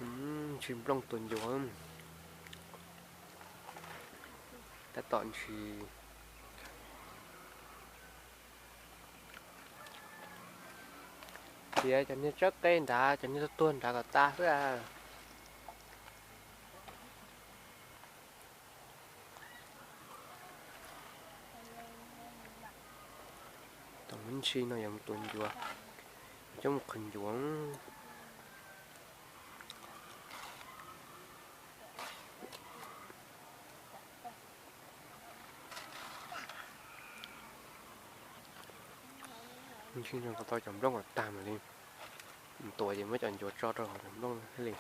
Ntshis nplooj tua ncuav. Tab tom ntshis. Tias cov niag tsawb qe nrad, cov niag tuag tuag nrad kom tas xwb. Tom ntshis no yog mus tua ncuav, coj mus qhwv ncuav. Ntshis no kom tau cov nplooj kom tag mam li tua ces muab cov ncuav tso rau hauv cov nplooj thiaj li.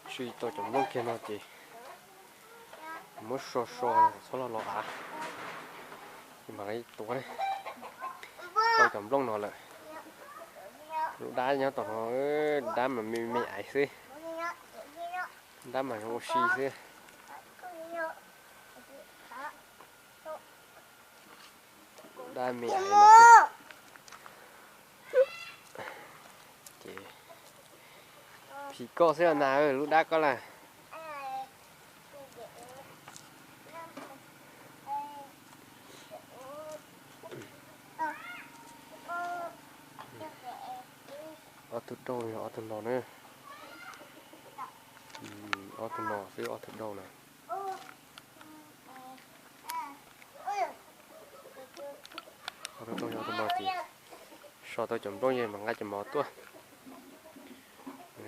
Ntshis tau cov nplooj kiag no ces muab so so kom txhob loj los av, ces mam li tua. Tau cov nplooj no lawm, lub dab nyob tom no, dab mas me me aiv xwb, dab mas zoo ua si xwb. Dab me aiv no xwb. Ces phim koj xwb na, lub dab koj lawm. Ob tug rau yog ob tug no na. Ob tug no xwb, ob tug rau na. Ob tug rau yog ob tug no ces so tau cov nplooj ces mam nqa cov mov tuaj.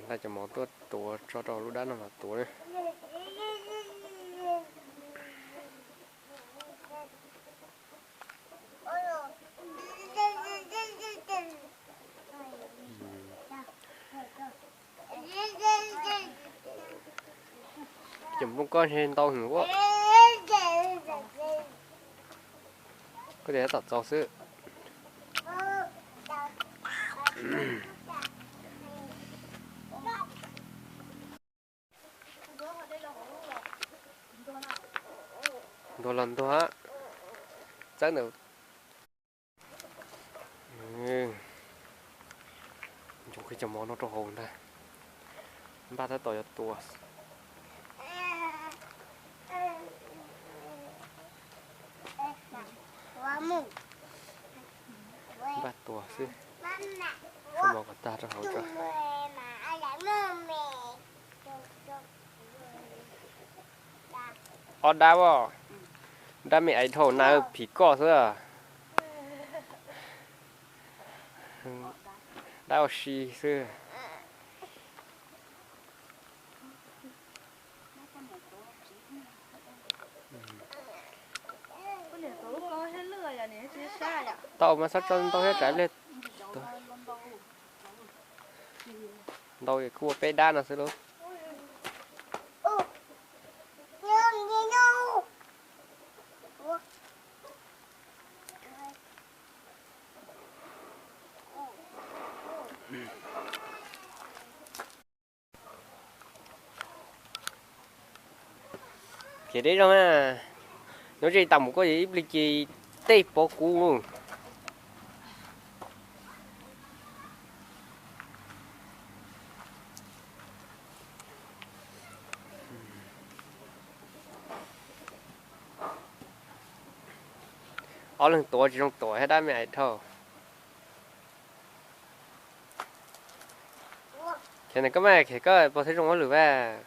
Nqa cov mov tuaj tuav tso rau lub dab no mam tuav na. Cov nplooj koj ntshe ntau heev ua. Koj tias tom txaus xwb. Ntuag los ntuag, txawb ntawm. Ncu qhib cov mov no rau hauv ntag. Npaj tab tom yuav tua. Npaj tua xwb, qhib mov kom tag rau hauv tso. Ob dab os, dab me aiv dhau na, phim koj xwb. Dab ua si xwb. Tau mas txhob tso ntau thiab tsam ib pliag ntau kuj ua peb dab no xwb lauj. Khiav deb zog na, nyob ze tas mus koj ib pliag ces tej pov kuv. Ob leeg tuav tsis zoo tuav thiab dab me aiv dhau. Khiav na koj mas, khiav koj puas thiaj zoo ua lwm vas.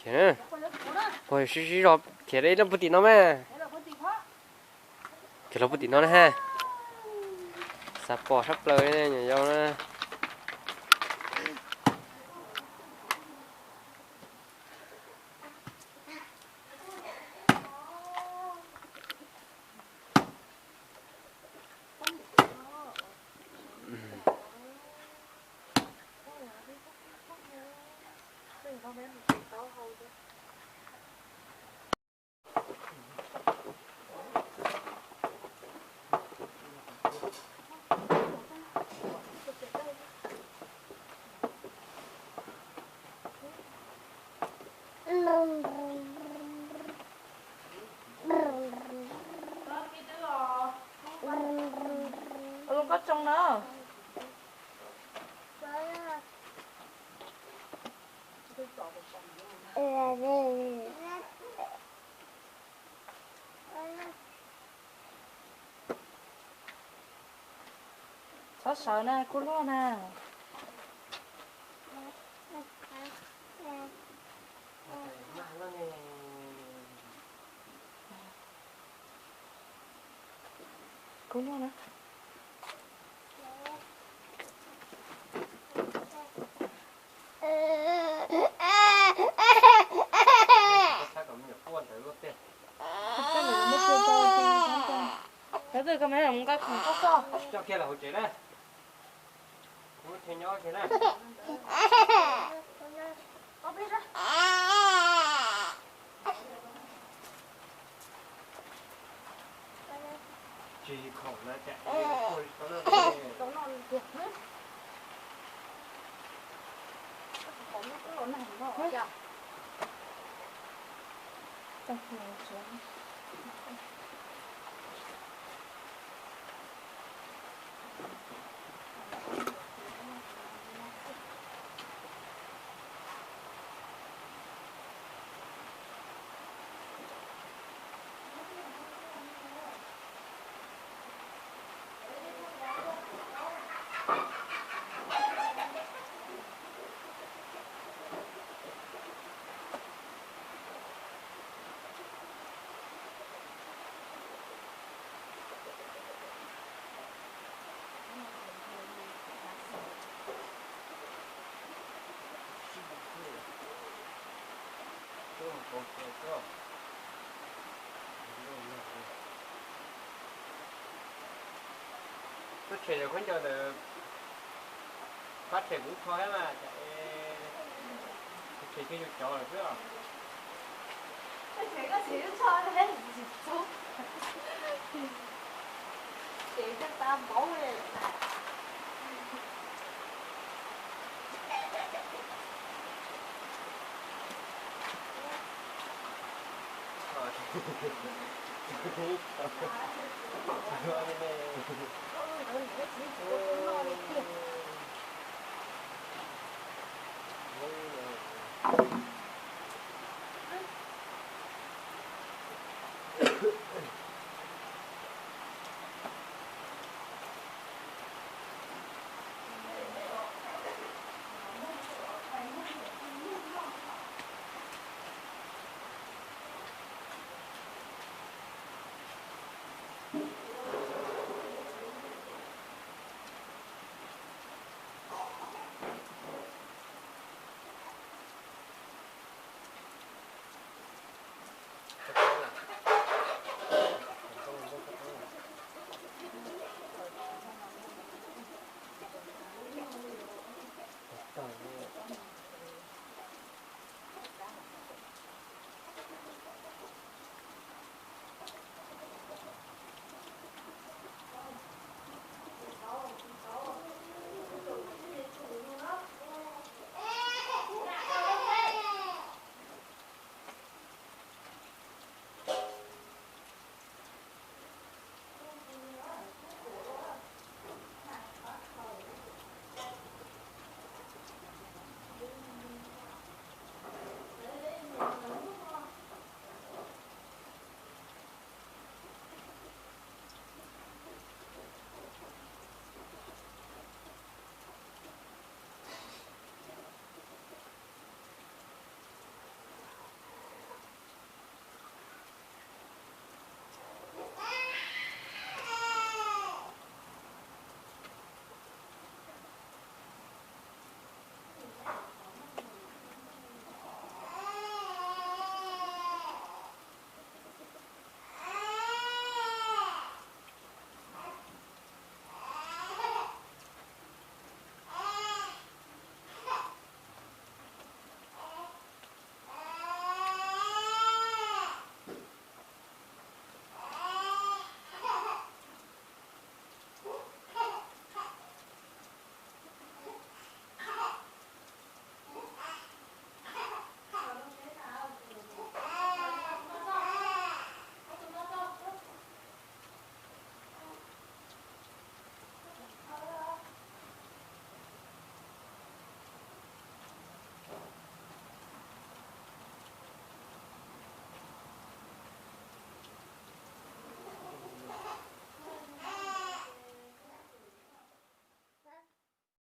Khiav, puag sib sib zog khiav deb los puag tim no mas. Khiav los puag tim no na ha. Xav pom sab plaws nyuam yaus na. Tsoo no. Txhob sawv na, kub luaj na. Kub luaj na. Cov twg koj me mus nqa khoom koj txog. Coj kiag lawm hauv tsev na. Kuv nyob tsev na. Tsis khoom na, Tub tshem yog khaub ncaws ntawd, pab tshem kuv ib qho thiab mas, tshem kiag yus cov lawm xwb os.